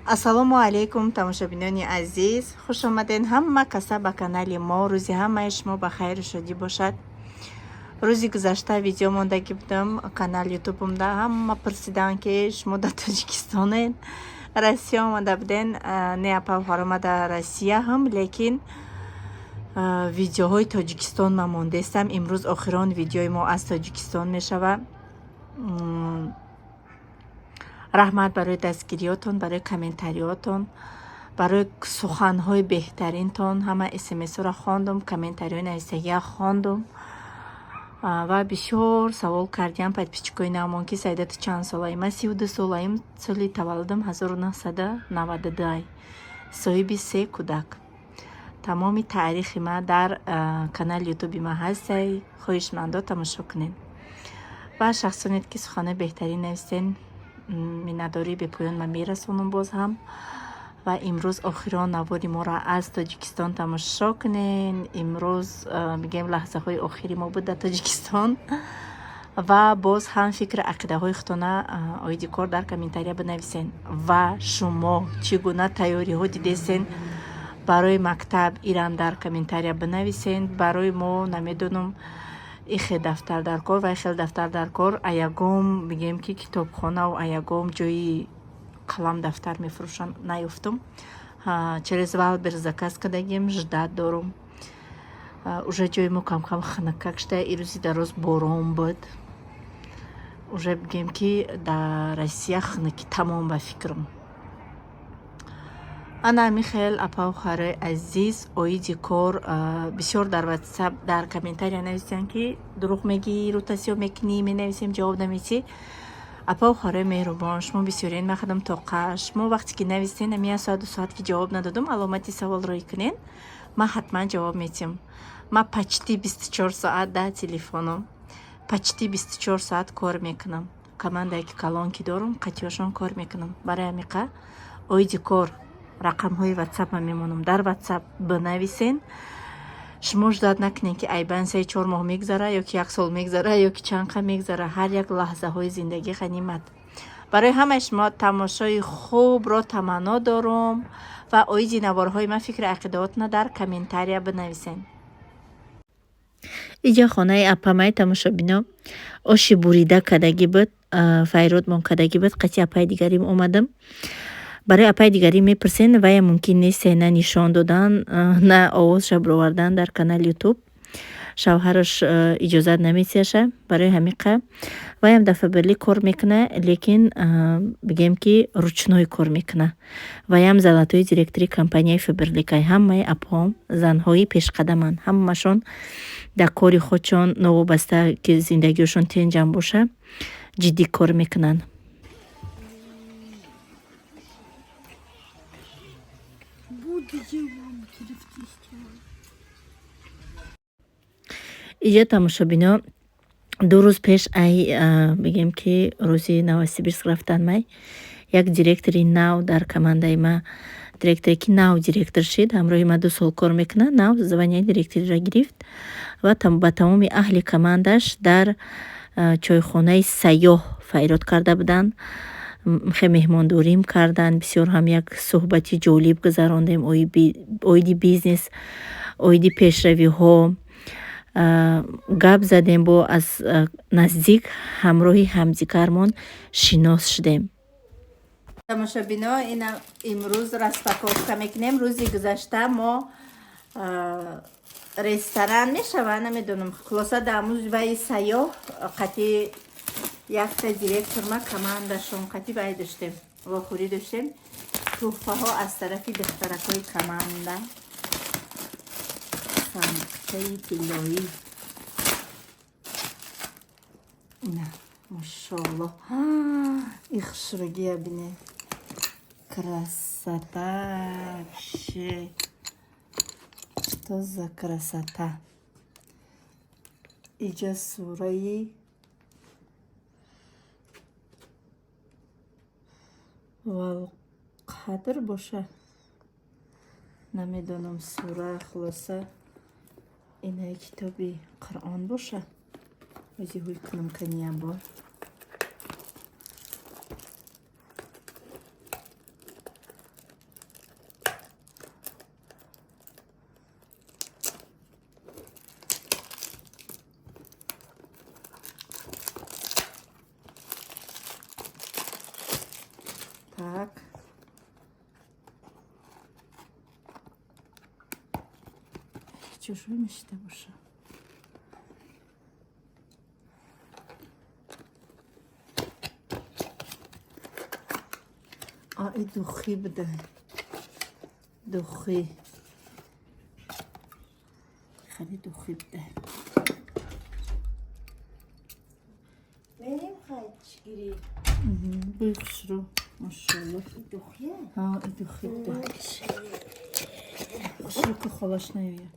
Ассалому алайкум, тамошобинони азиз, хуш омаден ҳама каса ба канали мо. Рӯзи ҳамаи шумо ба хайру шодӣ бошад. Рӯзи гузашта видео мондагӣ будам канал ютубумда. Ҳама пурсиданд, ки шумо дар Тоҷикистонед, Россия омада буден? Не, апа, омада Россия ҳам, лекин видеоҳои Тоҷикистон ма мондестам. Имрӯз охирон видеои мо аз Тоҷикистон мешавад. Раҳмат барои дастгириётон, барои комментариётон, барои суханҳои беҳтаринтон. Ҳама смсҳоро хондум, комментариҳои нависагия хондум ва бисёр савол кардиам подписчикои навмон, ки Саида, ту чанд солаи? Ман 32 солаим, соли таваллудам 1992, соҳиби се кӯдак. Тамоми таърихи ма дар канали ютуби ма ҳастай, хоҳишмандо тамошо кунед. Ва шахсонед, ки суханҳои беҳтарин нависен, миннатдории бепоён ман мерасонам боз ҳам. Ва имрӯз охирон навори моро аз Тоҷикистон тамошо кунен. Имрӯз, мегӯем, лаҳзаҳои охири мо буд дар Тоҷикистон. Ва боз ҳам фикри ақидаҳои худтона оиди кор дар комментария бинависен. Ва шумо чӣ гуна тайёриҳо дидесен барои мактаб, ирам дар комментария бинависен. Барои мо намедонам, ихел дафтар дар кор ва ихел дафтар дар кор. Аягом, мегӯем, ки китобхонаву аягом ҷои қалам, дафтар мефурӯшанд наёфтум. Через Вайлдберриз заказ кардагим, ждать дорум. Уже ҷои мо камкам хунукак шуда, ирӯзи дароз борон буд. Уже бигӯем, ки дар Россия хунукӣ тамом, ба фикрам. Ана михел, апау хоҳарои азиз, оиди кор бисёр дар Ватсап, дар комментария нависиянд, ки дурӯғ мегӣ, рӯта сиёҳ мекунӣ, менависем, ҷавоб наметӣ. Апау хоҳарои меҳрубон, шумо бисёрен, ман худам тоқа. Шумо вақте ки нависен, ами як соат, 2 соат ки ҷавоб надодум, аломати савол рӯй кунен, ман ҳатман ҷавоб метиҳам. Ман почти 24 соат дар телефоном, почти 24 соат кор мекунам. Командае ки калон ки дорум, қатиёшон кор мекунам. Барои ҳамиқа оиди кор рақамҳои ватсапа мемонам, дар Ватсап бинависен. Шумо ждать накунед, ки айбан 3-4 моҳ мегзара ё ки як сол мегзара, ё ки чанд қа мегзара. Ҳар як лаҳзаҳои зиндагӣ ғанимат. Барои ҳамаи шумо тамошои хубро таманно дорум ва оиди наворҳои ман фикри ақидаотона дар комментария бинависен. Иҷа хонаи апамаи, тамошобино, оши бурида кардагӣ буд, файродмон кардагӣ буд. Қати апаи дигарим омадам. Барои апаи дигарӣ мепурсен, вая мумкин нест на нишон додан, на овозша бировардан дар канали Ютуб, шавҳараш иҷозат наметиҳаша. Барои ҳамиқа ваям дар Фаберлик кор мекуна, лекин бигем, ки ручной кор мекуна. Ваям золотой директори компанияи Фаберликай. Ҳамаи апаҳом занҳои пешқадаманд, ҳамашон дар кори худшон, новобаста ки зиндагиашон тенҷам боша, ҷиддӣ кор мекунанд. Буду маму телефон. Иҷа, тамошобино, 2 рӯз пеш ай, бигем, ки рӯзи Новосибирск рафтан май, як директори нав дар командаи ма, директоре ки нав директор шид, ҳамроҳи ма 2 сол кор мекунад, нав званияи директориро гирифт ва ба тамоми аҳли командаш дар чойхонаи Сайёҳ файрод карда буданд. Хе меҳмондорим карданд, бисёр ҳам як суҳбати ҷолиб гузарондем оиди бизнес, оиди пешравиҳо гап задем, бо аз наздик ҳамроҳи ҳамдигармон шинос шудем. Тамошобино, ина имрӯз распаковка мекунем. Рӯзи гузашта мо ресторан мешава, намедонам, хулоса, дар ваи Сайёҳ қати якта директор ма, командашон қати вай доштем, вохӯрӣ доштем. Тӯҳфаҳо аз тарафи духтаракҳои команда, сандуқчаи тиллоӣ. Ина, машоалло, и хушрӯгия бине, красота вообще, что за красота! Иҷа сураи Валқадр боша, намедонам, сура, хулоса, инаи китоби Қуръон боша. Ози ҳуй кунам каниям бор. Так, чушӯй мешида боша. А, и духи буда, духи, хеле духи буда. Мерем, хай чигири. Бӯи хушрӯ, машолло. Духия? Ҳа, и духи буда, хушрӯ, ки холаш наёяд.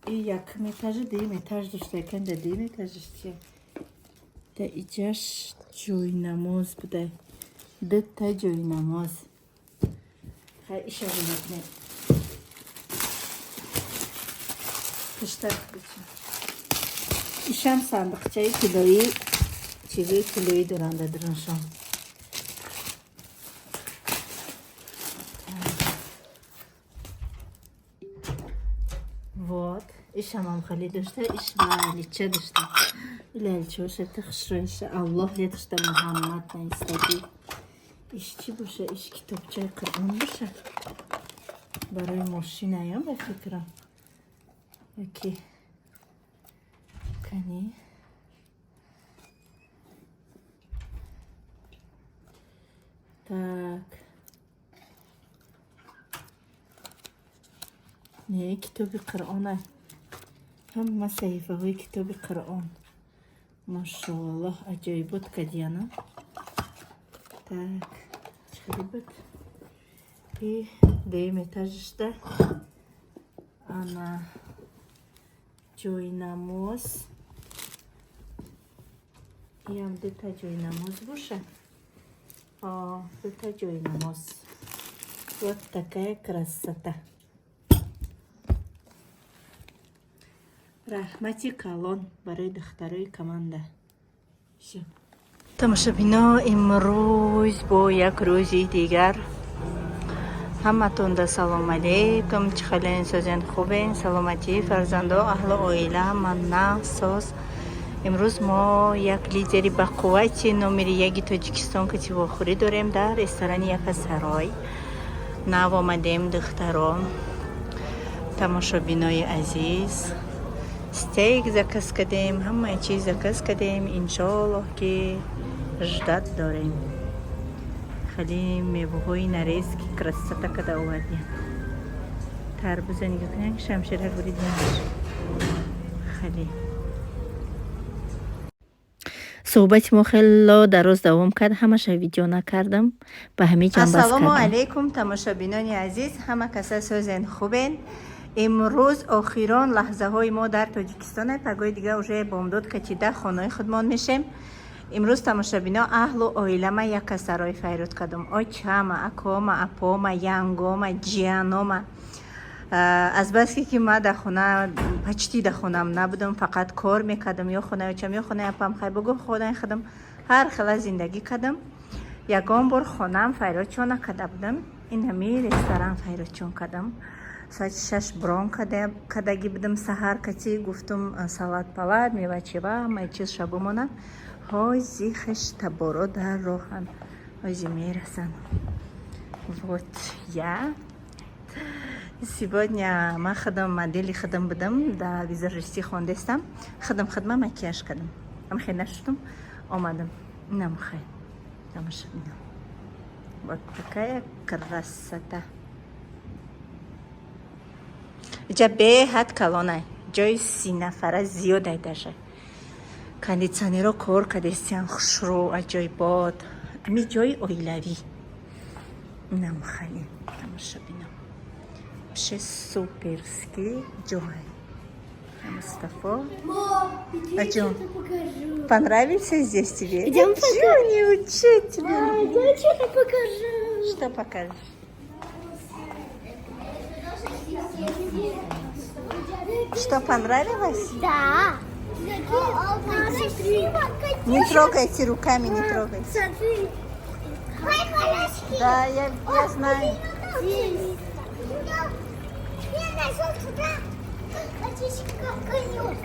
И якум этажи, дуюм этаж дошта якан, да, дуюм этажаш чия? Да, иҷаш ҷойнамоз буда, дута ҷойнамоз. Хай, иша бинакунем. Пуштак бича. Ишам сандиқчаи тиллоӣ, чизои тиллоӣ доранд дар даруншон. Вот ишамам хеле дошта, иш лалича дошта. Лаличаоша та хушроиша, Аллоҳ летушта, Муҳаммад наистагӣ. Иш чӣ боша? Иш китобчаи Қуръон боша, барои мошинаям, ба фикрам, яки кани. Так, не, китоби Қуръон, ҳама саҳифаҳои китоби Қуръон. Машоаллоҳ, аҷоибот кадияна. Так, чӣ хеле буд? И дуюм этажашда ана ҷойнамоз, иам дута ҷойнамоз боша, дута ҷойнамоз. Вот такая красота! Раҳмати калон барои духтарои команда. Тамошобино, имрӯз бо як рӯзи дигар ҳаматонда салом алейкум! Чӣ хелен, созен, хубен? Саломатӣ, фарзандо, аҳлу оила ҳама нағз, соз. Имрӯз мо як лидери бақуввати номери яки Тоҷикистон кати вохӯрӣ дорем дар ресторани Яка Сарой. Нав омадем, духтаро, тамошобинои азиз. Стейк заказ кардем, ҳамаи чиз заказ кардем, иншоаллоҳ, ки ждать дорем. Хеле меваҳои нарезки красота када овардем. Тарбуза нигоҳ кунед, шамширак буридем. Хеле суҳбати мо хело дароз давом кард, ҳамаша видео накардам, ба ҳамин ҷамбаст. Ассалому алайкум, тамошобинони азиз! Ҳама каса созен, хубен? Имрӯз охирон лаҳзаҳои мо дар Тоҷикистон, пагоҳи дига уже бомдод качида хонаи худмон мешем. Имрӯз, тамошобино, аҳлу оилама яка сарои файруд кардум: очама, акома, апома, янгома, ҷиянома. Азбаски ки ма дар хона, почти дар хонаам набудам, фақат кор мекардам, ё хонаи очам, ё хонаи апам, хай бугӯ, хонаи худам, ҳар хела зиндагӣ кардам, ягон бор хонаам файродчон накарда будам. Ин ҳами ресторан файродчон кардам. Соати 6 брон кардагӣ будам, саҳар кати гуфтум, салат палат, мевачева, ҳамаи чиз шабумона. Ҳози хеш таборо дар роҳанд, ҳози мерасанд. Вот я сегодня ман худам модели худам будам, дар визажистӣ хондестам, худам худма макияж кардам, ам хел нашудам, омадам. Инам хай, тамошо бинам, вот такая красота! Иҷа беҳад калонай, ҷои 30 нафара зиёдай, даже кондитсионеро кор кардестиян, хушрӯ, аҷоибот. Ами ҷои оилавӣ. Инам хеле, тамошо бинам, вообще суперский ҷой. Мустафо. Мам, О иди, что-то покажу. Понравится здесь тебе? Идем. Чё не учить тебе? Я что-то покажу. Что покажешь? Что, понравилось? Да. Не трогайте руками, не трогайте. Смотри. Да, я знаю. Я нашел туда конек.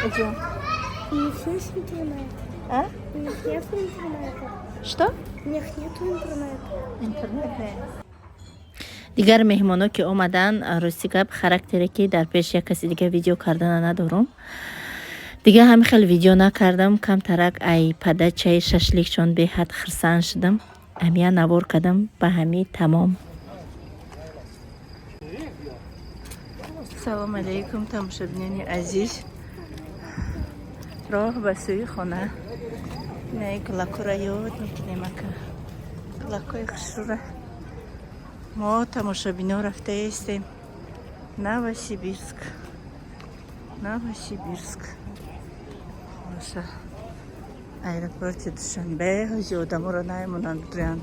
Идем. Не все смотри на это. А? Не все смотри на это. Что? У них нету интернета. Интернет. Дигар меҳмоно ки омадан, рости гап, характере ки дар пеш як каси дига видео кардана надорум. Дига ҳами хел видео накардам. Камтарак ай падачаи шашликшон беҳад хирсан шудам, ҳамия навор кардам, ба ҳами тамом. Салом алейкум, тамошобинони азиз. Роҳ ба сӯи хона. Инаи гулакора ёд мекунем, ака, гулакои хушрӯра. Мо, тамошобино, рафтаистем Новосибирск, Новосибирск. Хулоса, аэропорти Душанбе ҳози одаморо наемонанд, бидурянд.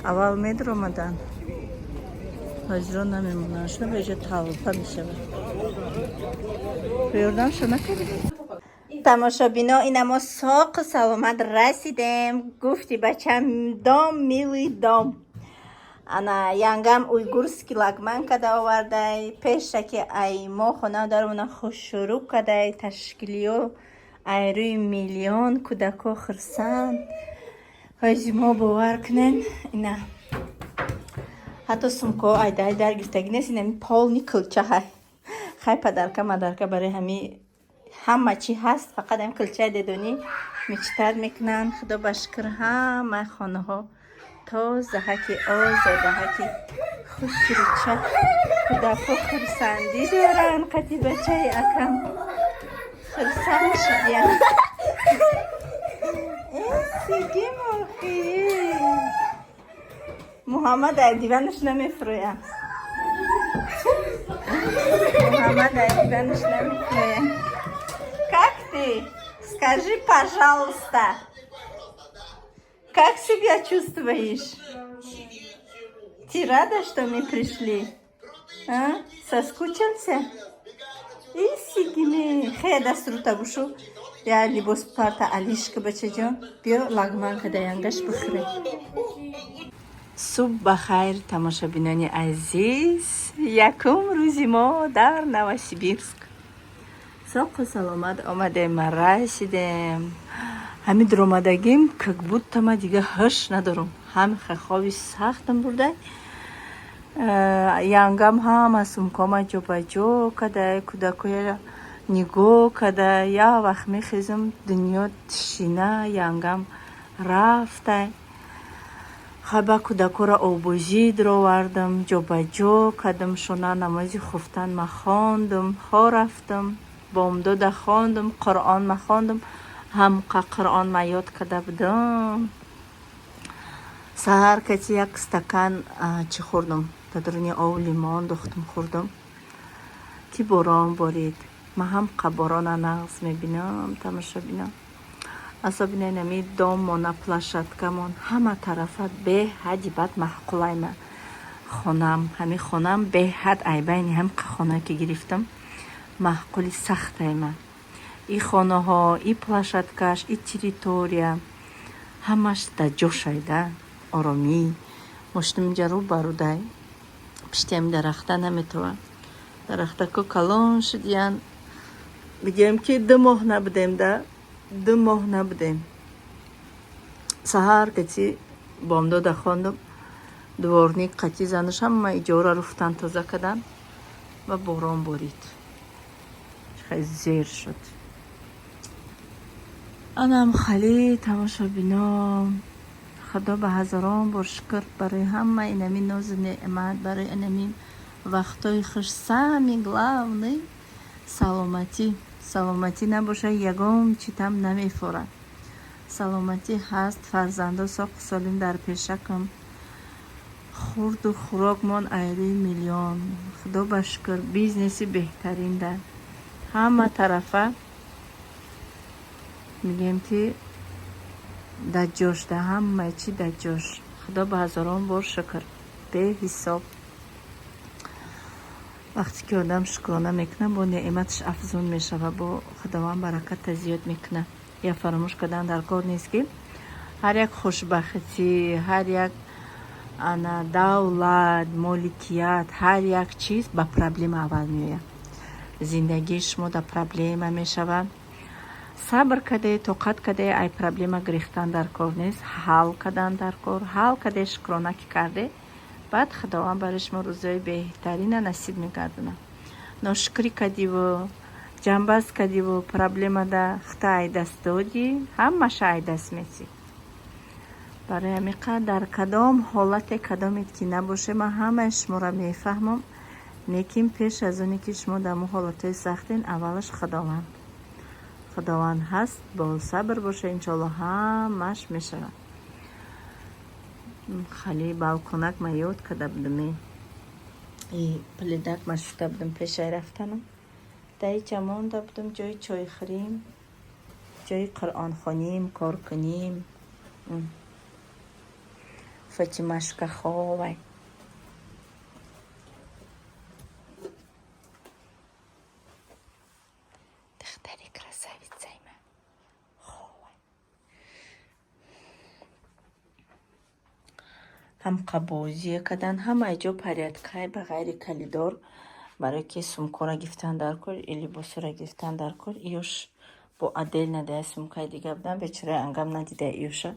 Аввал медуромаданд, ҳозиро намемонанд. Шуна ба иҷо толпа мешавад. Ёрдамшо накардӣ. Тамошобино, ина мо соқу саломат расидем. Гуфти бачам: «Дом, милый дом». Ана янгам уйгурский лагман када овардай. Пеша ки ай мо хона дармона хушшурӯъ кадай. Ташкилиё ай рӯи миллион кӯдако хирсанд. Ҳози мо, бовар кунен, ина ҳатто сумкаҳо айдаи дар гирифтагӣ нест. Инами полный кулча ҳай. Хай, подарка мадарка барои ҳами ҳама чӣ ҳаст, фақат ҳам кулчаи дедонӣ мечтать мекунанд. Худо ба шукр, ҳамаи хонаҳо тозаҳаки, озодаҳаки, хушрӯча. Кӯдако хурсандӣ доранд. Қати бачаи акам хурсанд шудиянд. Сиги мохи Муҳаммад ай диванаш намефурӯяд. Муҳаммад ай диванаш намефурӯяд. Как ты? Скажи, пожалуйста, как себя чувствуешь? Ты рада, что мы пришли? А? Соскучился? Исигими. Хе, даструта бушу. Я либос парта, алишка, бачаҷон. Биё, лагман када янгаш бихӯре. Субҳ ба хайр, тамошобинони азиз. Якум рӯзи мо дар Новосибирск. Соқу саломат омадем, расидем. Ҳами дуромадагим, как будто ма дига ҳуш надорам. Ҳами хоби сахтам бурдай. Янгам ҳама сумкома ҷобаҷо кадай, кӯдакоя нигоҳ када. Як вақт мехезам, дунё тишина, янгам рафтай. Хаба кӯдакоро обозӣ дуровардам, ҷобаҷо кардам шона, намози хуфтан ма хондум, хо рафтам, бомдода хондум, Қуръон ма хондум, ҳамқа Қуръон ма ёд карда будам. Саҳар кати як стакан чӣ хӯрдум, дар даруни об лимон духтум, хӯрдум, ки борон борид. Ман ҳамқа борона нағз мебинам, тамошобинам. Особенно инами доммона, площадкамон ҳама тарафа беҳади бад маъқулайма. Хонам, ҳами хонам беҳад айбайни ҳамқа хона ки гирифтам, маъқули сахтайма. И хонаҳо, и площадкаш, и территория ҳамаш дар ҷошайда, оромӣ. Мошинам инҷа рӯ ба рӯдай, пишти ҳами дарахта наметавад. Дарахтако калон шудиян. Бигӯем ки 2 моҳ набудем да, 2 моҳ набудем. Саҳар кати бомдода хондум, дворник қати занаш ҳама иҷора руфтан, тоза кардан ва борон борид. Хеле зер шуд. Анам хали, тамошобино, Худо ба ҳазорон бор шукр барои ҳама инами нозу неъмат, барои инами вақтҳои хуш. Самый главный саломатӣ. Саломатӣ набошад, ягон чи там намефорад. Саломатӣ ҳаст, фарзандо соқу солим дар пешакам, хурду хӯрокмон айрӯи миллион. Худо ба шукр, бизнеси беҳтарин да ҳама тарафа. Мегӯем ки дар ҷош, да ҳамаи чи дар ҷош. Худо ба ҳазорон бор шукр, беҳисоб. Вақте ки одам шукрона мекунад, бо неъматаш афзун мешавад, бо Худованд бараката зиёд мекунад. Я фаромӯш кардан дар кор нест, ки ҳар як хушбахтӣ, ҳар як ана давлат, моликият, ҳар як чиз ба проблема аввал меояд. Зиндагии шумо да проблема мешавад. Сабр каде, тоқат каде, ай проблема гирифтан дар кор нест, ҳал кардан дар кор. Ҳал каде, шукрона ки карде, баъд Худованд барои шумо рӯзҳои беҳтарина насиб мегардонад. Ношукрӣ кардиву, ҷамбаст кардиву, проблемада худта ай даст додӣ, ҳамаша ай даст метӣ. Барои ҳамин қадр дар кадом ҳолате кадомед ки набоше, ман ҳамаи шуморо мефаҳмам, лекин пеш аз оне ки шумо дар мо ҳолатҳои сахтен, аввалаш Худованд. Худованд ҳаст, бо сабр боша, иншоалло, ҳамаш мешавад. Хали балконак ма ёд карда будам, и пледак ма шута будам пешай рафтанам. Дар монда будам, ҷои чойхӯрим, ҷои қуръонхоним, коркуним. Фатимашка ховай. Духтари красавицаи ман ховай. Ҳам қабозия кардан, ҳамаи ҷо порядкай, ба ғайри калидор, барое ки сумкора гирифтан дар кор и либосора гирифтан дар кор. Иёш бо отдельно дар сумкаи дига будан, бечораи ангам надида иёша.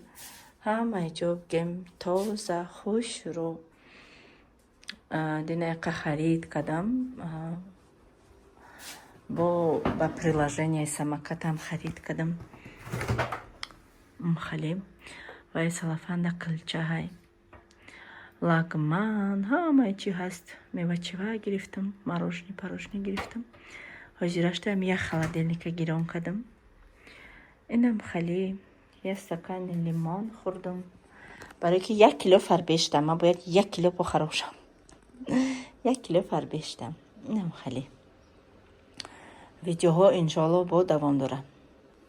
Ҳамаи ҷо гем тоза, хушрӯ. Динақа харид кардам, бо ба приложенияи самокатам харид кардам. Хали вай салафанда қилчаҳай, лагман, ҳамаи чӣ ҳаст. Мевачива гирифтам, мороженое, порожне гирифтам. Ҳозираштам як холодильника гирон кардам. Инам хали як стакани лимон хӯрдам, барое ки 1 кило фарбештам. Ман бояд 1 кило похарошам, 1 кило фарбештам. Инам хали видеоҳо иншоалло бо давом дорад.